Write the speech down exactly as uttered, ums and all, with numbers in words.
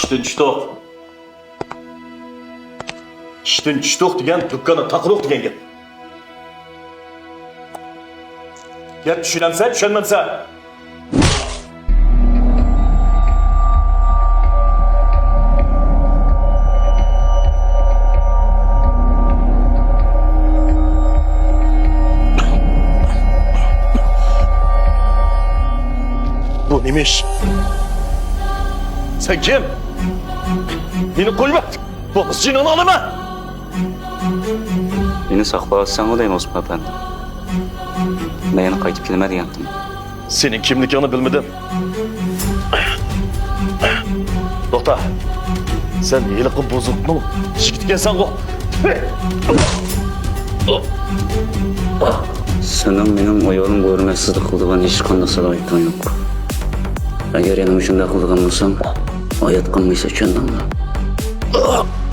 ئىشتىن چۈشتۇق. ئىشتىن چۈشتۇق دېگەن دۇكاننى تاقىدۇق دېگەن گەپ. گەپ چۈشىنەمسەن، چۈشەنمەمسەن؟ بۇ نېمە ئىش؟ سەن كىم؟ مېنى قويۇۋەت! بولمىسا جېنىڭنى ئالىمەن! مېنى ساقلاۋاتساڭغۇ دەيمەن، ئوسمان ئەپەندى. مەن يەنە قايتىپ كېلىمەن دېگەنتىم. سېنىڭ كىملىكىڭنى بىلمىدىم. توختا، سەن ھېلىقى بۇزۇقنىڭ يىگىتى ئىكەنسەنغۇ. سېنىڭ مېنىڭ ئايالىمغا ھۆرمەتسىزلىك قىلىدىغان ھېچقانداق سالاھىيىتىڭ يوق. ئەگەر يەنە مۇشۇنداق قىلىدىغان بولساڭ، ھايات قالمايسەن، چۈشەندىڭمۇ؟